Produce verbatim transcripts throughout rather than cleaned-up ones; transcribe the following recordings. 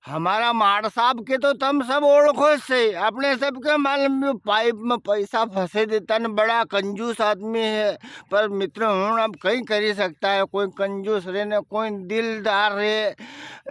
हमारा माड़ साहब के तो तम सब ओळखो से, अपने सब के मालूम भी पाइप में पैसा फंसे देता न, बड़ा कंजूस आदमी है। पर मित्र हुण, अब कई करी सकता है, कोई कंजूस रे ने कोई दिलदार रे,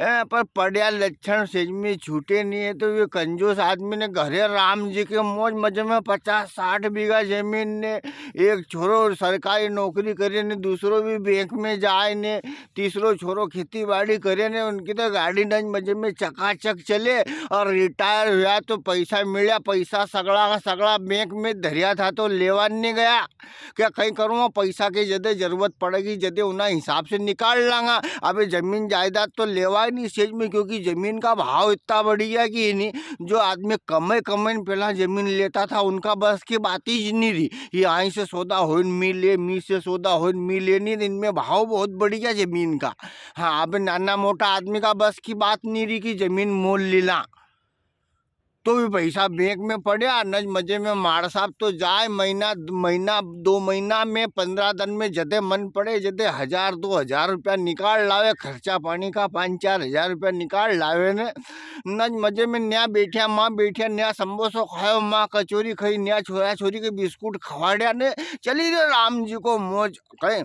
ए, पर पड़या लक्षण सेज में छूटे नहीं है। तो ये कंजूस आदमी ने घरे राम जी के मौज मजे में पचास साठ बीघा जमीन ने, एक छोरो सरकारी नौकरी करे ने, दूसरो भी बैंक में जाए ने, तीसरो छोरो खेती बाड़ी करे ने, उनकी तो गाड़ी नज मजे में चकाचक चले। और रिटायर हुआ तो पैसा मिला, पैसा सगला का सगला बैंक में धरिया था तो लेवा नहीं गया। क्या कई करूँगा, पैसा की जदे जरूरत पड़ेगी, जदे उना हिसाब से निकाल लांगा। अबे जमीन जायदाद तो लेवा ही नहीं सेज में, क्योंकि जमीन का भाव इतना बढ़ गया कि नहीं, जो आदमी कमे कमे ने पहला जमीन लेता था, उनका बस की बात ही नहीं रही। ये आई से सौदा होइन मिले, मी से सौदा होइन मिले नहीं, इनमें भाव बहुत बढ़ गया जमीन का। हाँ, अब नाना मोटा आदमी का बस की बात नहीं रही कि जमीन मोल लीला। तो भी पैसा बैंक में पड़या, नज मजे में माड़ साहब तो जाए, महीना, महीना, दो महीना में, पन्द्रह दिन में, जदे मन पड़े, जदे हजार, दो हजार रुपया निकाल लावे, खर्चा पानी का पाँच चार हजार रुपया निकाल लावे ने, नज मजे में न्या बैठ्या, माँ बैठ्या, न्या समोसो खायो, माँ कचौरी खाई, न्या छोरा छोरी के बिस्कुट खवाड़्या ने, चली रह्यो राम जी को मौज। कहे,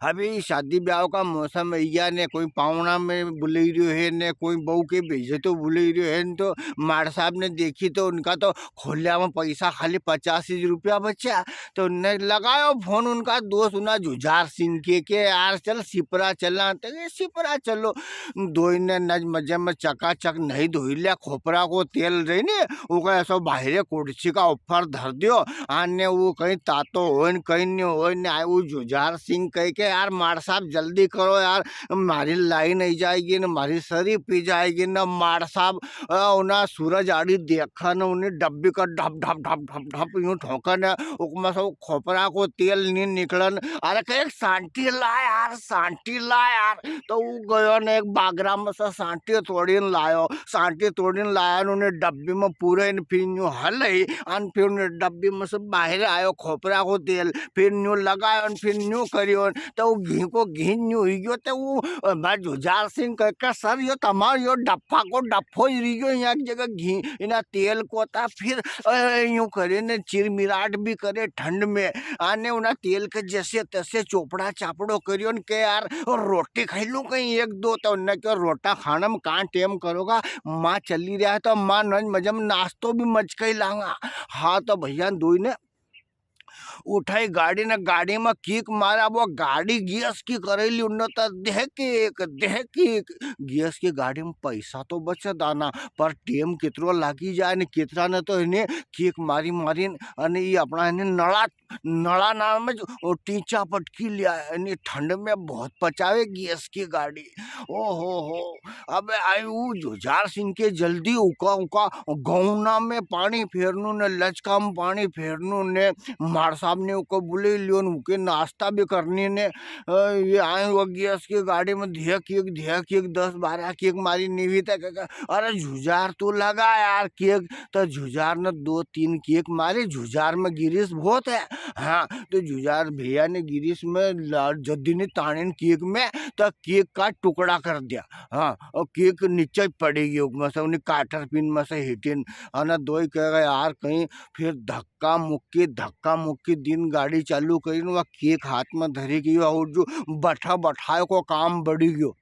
अभी शादी ब्याह का मौसम है, या ने कोई पावणा में बुलाई रह्यो है, ने कोई बहू के भेजे तो बुलाई रह्यो है, ने तो माड़ साहब ने देखी तो उनका तो खोल्या में पैसा खाली पचास ही रुपया बचा। तो उनने लगायो फोन उनका दोस्त उना जुझार सिंह के, के यार चल सिपरा चला, तो ये सिपरा चलो। दोई ने नज मजे में चकाचक नहीं धोई लिया, खोपरा को तेल रही ने, उका ऐसो बाहरे कुर्सी का ऊपर धर दियो। आने वो कहीं तातो होय न, कहीं नहीं होय न, आए वो जुझार सिंह कह के, "यार माड़ साहब जल्दी करो यार, म्हारी लाई नहीं जाएगी न, म्हारी सरी पी जाएगी न, माड़ साहब।" अ, उना सूरज आड़ी देखा न, उन्हें डब्बी का ढप, ढप, ढप, ढप, ढप यूं ठोंका न, उकमा से वो खोपरा को तेल नहीं निकलन। अरे कहे, "सांटी ला यार, सांटी ला यार।" तो वो गयो ने एक बागरा में से सांटी तोड़ीन लायो। सांटी तोड़ीन लाया ने उन्हें डब्बी में पूरे ने फिर न्यू हलई, अन फिर उन्हें डब्बी में से बाहर आयो खोपरा को तेल, फिर न्यू लगायो न फिर न्यू करियो न, तो वो घी को घी न्यू हुई गयो। तो वो, अ, मैं जुझार सिंह कह के, "सर, यो तमार यो डफा को डफो ही रही गयो, यहाँ की जगह घी, इना तेल को था।" फिर, अ, यूं करे ने चिरमिराट भी करे ठंड में, आने उना तेल के जैसे तैसे चोपड़ा चापड़ो करियो न के, "यार, रोटी खाई लूं कहीं एक दो?" तो उनने कहो, "रोटा खाने में कां टेम करोगा, माँ चली रहा है तो माँ नज मजे में नाश्तो भी मचकई लांगा।" हाँ, तो भैया दोई ने उठाई गाड़ी ने गाड़ी में किक मारा, वो गाड़ी गैस की करेली, उनने तो दे किक, दे किक। गैस की गाड़ी में पैसा तो बचे दाना, पर टेम कितरो लागी जाए ने, कितरा ने तो इन्हें किक मारी मारी ने, अने ये अपना इन्हें नला नला नाल में जो, ओ, टीचा पटकी लिया, यानी ठंड में बहुत पचावे गैस की गाड़ी। ओ हो हो, अबे आई ऊ जुझार सिंह के जल्दी उका, उका गौना में पानी फेरनू ने लचका में पानी फेरनू ने मार साहब ने उको बुले लियो ने उके नाश्ता भी करनी ने, अ, ये आए वो गैस की गाड़ी में धिया केक, धिया केक दस बारह केक मारी नीवी तक, "अरे जुझार तू लगा यार केक।" तो जुझार ने दो तीन केक मारे, जुझार में गिरीस बहुत है। हाँ, तो जुझार भैया ने गिरीस में ला-, जद्दी ने ताने न केक में, तो केक का टुकड़ा कर दिया। हाँ, और केक नीचे पड़ी गयो, में से उन्हें काटर पिन में से हिटिन, अने दोई कह गए, "यार, कहीं फिर धक्का मुक्की, धक्का मुक्की दिन गाड़ी चालू करी न, वा केक हाथ में धरी गयो, और जो बठा बठाए को काम बढ़ी गयो।"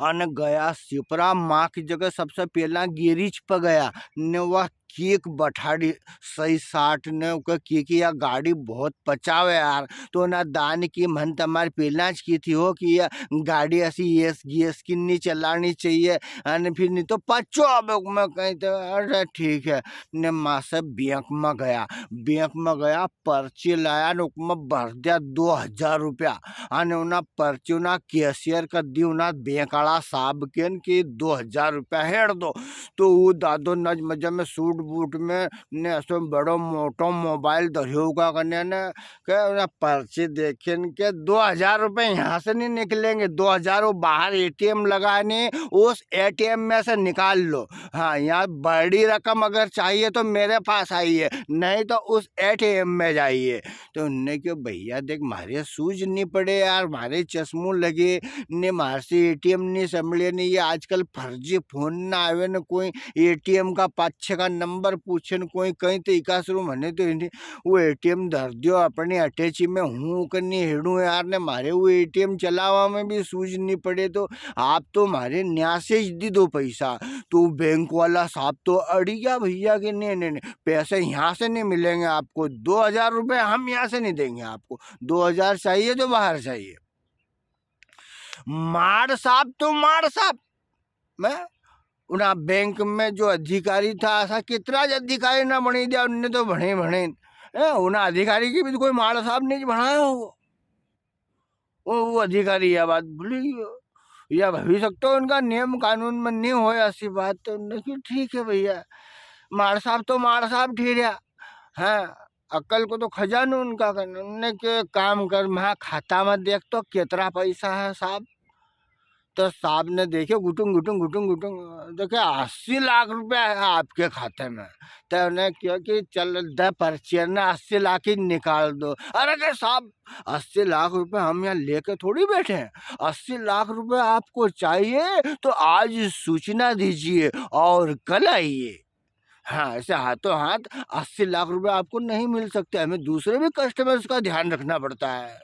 अन गया सिपरा माँ की जगह सबसे पहला गैरेज पे गया, ने वा केक बठाड़ी सही साठ ने उके केक या गाड़ी बहुत पचावे यार। तो ना दान की मन तमारे पहला ज की थी हो कि ये गाड़ी ऐसी एस गैस की नहीं चलानी चाहिए, अन फिर नहीं तो पचो अब मैं कहीं तो, अरे ठीक है, ने माँ से बैंक में गया, बैंक में गया, पर्ची लाया ने उकमें भर दिया दो हजार रुपया। अने उना पर्ची उना कैशियर कर दी, उना बैंक आला साहब के न कि दो हजार रुपया हेड़ दो। तो वो दादो नज मजे में सूट बूट में ने ऐसो बड़ो मोटो मोबाइल धरियो का कने ने के उना पर्ची देखे न के दो हजार रुपये यहाँ से नहीं निकलेंगे, दो हजार वो बाहर एटीएम लगाने, उस एटीएम में से निकाल लो। हाँ, यहाँ बड़ी रकम अगर चाहिए तो मेरे पास आइए, नहीं तो उस एटीएम में जाइए। तो उनने क्यो, "भैया देख, म्हारे सूझ नहीं पड़े यार, म्हारे चश्मो लगे, ने म्हारे से एटीएम नी संभले नी, ये आजकल फर्जी फोन ना आवे न, कोई एटीएम का पाछे का नंबर पूछे न, कोई कहीं तो इकासरू मने तो इन्हें वो एटीएम धर दियो अपनी अटैची में, हूँ कन्नी हेड़ू यार ने, मारे वो एटीएम चलावा में भी सूझ नी पड़े, तो आप तो मारे न्या से ही दी दो पैसा। तो बैंक वाला साहब तो अड़ी गया भैया कि नहीं, नहीं, नहीं, पैसे यहाँ से नहीं मिलेंगे आपको, दो हजार रुपये हम यहाँ से नहीं देंगे आपको, दो हजार चाहिए तो बाहर जाइए। माड़ साहब तो माड़ साहब, मैं उना बैंक में जो अधिकारी था, असा कितरा ज अधिकारी ना बनी दिया, उनने तो भणे भणे। ए, उना अधिकारी की भी तो कोई माड़ साहब ने ज भणायो हो। वो, वो अधिकारी या बात भूली गयो। या भाई सकतो उनका नियम कानून में नी होय असी बात, तो उनने की ठीक है भैया, माड़ साहब तो माड़ साहब ठहरिया। हाँ, अक्कल को तो खजानो उनका कने। उनने के काम कर, म्हारा खाता में देख तो कितरा पैसा है साहब। तो साहब ने देखे गुटुंग, गुटुंग, गुटुंग, गुटुंग, देखे अस्सी लाख रुपया है आपके खाते में। तो उनने कियो कि चल दे पर्ची ने अस्सी लाख ही निकाल दो। अरे के साहब, अस्सी लाख रुपए हम यहाँ लेके थोड़ी बैठे हैं। अस्सी लाख रुपए आपको चाहिए तो आज सूचना दीजिए और कल आइए। हाँ, ऐसे हाथों हाथ अस्सी लाख रुपए आपको नहीं मिल सकते, हमें दूसरे भी कस्टमर्स का ध्यान रखना पड़ता है।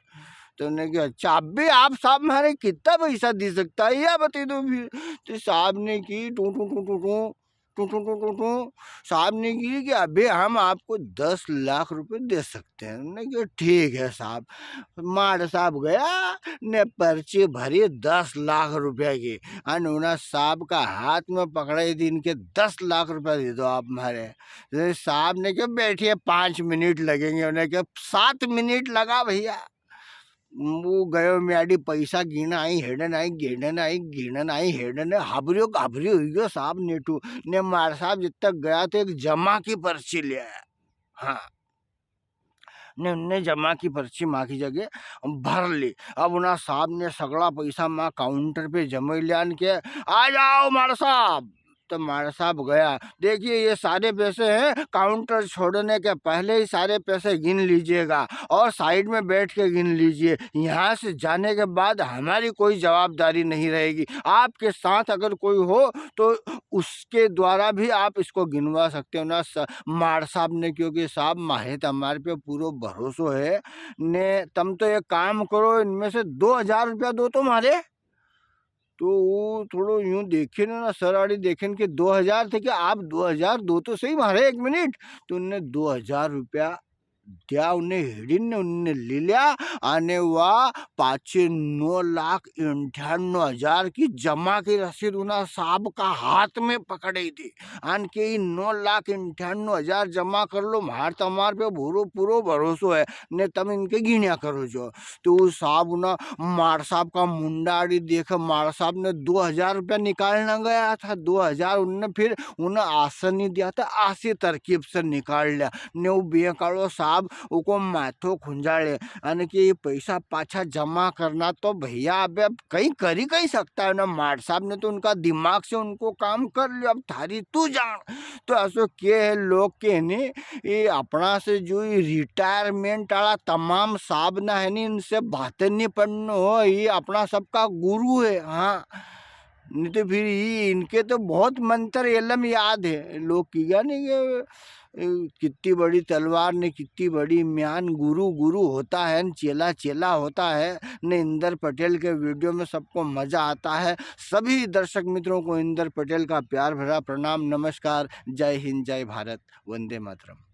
तो उनने कियो, अच्छा, अब भी आप साहब हमारे कितना पैसा दे सकता है, या बता दो फिर। तो साहब ने की टू टू टू टू टू टू टू टू टू टू, साहब ने की कि अभी हम आपको दस लाख रुपए दे सकते हैं। उनने कियो, ठीक है साहब। माड़ साहब गया ने पर्ची भरी दस लाख रुपया की, अन उना साहब का हाथ में पकड़ाई दी, इनके दस लाख रुपया दे दो आप म्हारे। तो साहब ने कियो, बैठिए, पाँच मिनट लगेंगे। उनने कियो, सात मिनट लगा भैया। वो गयो म्याडी पैसा गिणन आई, हेडन आई, गिणन आई, गिणन आई, हेडन आई, हाबरियो गाबरियो हुई गयो साहब नेठू। ने माड़ साहब जब तक गया तो एक जमा की पर्ची ले आया। हाँ। ने उनने जमा की पर्ची माँ की जगह भर ली। अब उना साहब ने सगला पैसा माँ काउंटर पे जमा लिया न के, "आ जाओ माड़ साहब।" तो माड़ साहब गया। देखिए, ये सारे पैसे हैं, काउंटर छोड़ने के पहले ही सारे पैसे गिन लीजिएगा और साइड में बैठ के गिन लीजिए। यहाँ से जाने के बाद हमारी कोई जवाबदारी नहीं रहेगी। आपके साथ अगर कोई हो, तो उसके द्वारा भी आप इसको गिनवा सकते हो ना स-, माड़ साहब ने, क्योंकि साहब, माहे तमारे पे पूरो भरोसो है ने। तम तो एक काम करो, इनमें से दो हजार रुपया दो तो मारे। तो वो थोड़ो यूं देखे ने ना, सर आड़ी देखे ने के दो हजार थे, कि आप दो हजार दो तो सही मारे, एक मिनट। तो उनने दो हजार रुपया दिया, उनने हेड़ी ने उनने ले लिया, अने वा पाछे नौ लाख इंठानवे हजार की जमा की रसीद उना साहब का हाथ में पकड़ाई दी। अन के ई नौ लाख इंठानवे हजार जमा कर लो, म्हार तमार पे पूरो पूरो भरोसो है, ने तम इनके गिण्या करो जो। तो उ साहब उना माड़ साहब का मुंडा आड़ी देखे, माड़ साहब ने दो हजार रुपया निकालना गया था, दो हजार उनने फिर उन्हें आसन नी दिया था, आसी तरकीब से निकाल लिया। ने वो बैंक वालो साहब उको माथो खुंजाले, अने कि ये पैसा पाछा जमा करना, तो भैया अबे अब कई करी कई सकता है ना, माड़ साहब ने तो उनका दिमाग से उनको काम कर लियो, अब थारी तू जान। तो असो के है लोग के ने, ये अपना से जो ये रिटायरमेंट वाला तमाम साहब ना है नी, इनसे बातें नी पड़नो हो, ये अपना सबका गुरु है। हाँ, नी तो फिर ये इनके तो बहुत मंत्र एलम याद है। लोग की गया नी कि, ए, कितनी बड़ी तलवार ने कितनी बड़ी म्यान, गुरु गुरु होता है न चेला चेला होता है। ने इंदर पटेल के वीडियो में सबको मजा आता है। सभी दर्शक मित्रों को इंदर पटेल का प्यार भरा प्रणाम, नमस्कार, जय हिंद, जय भारत, वंदे मातरम।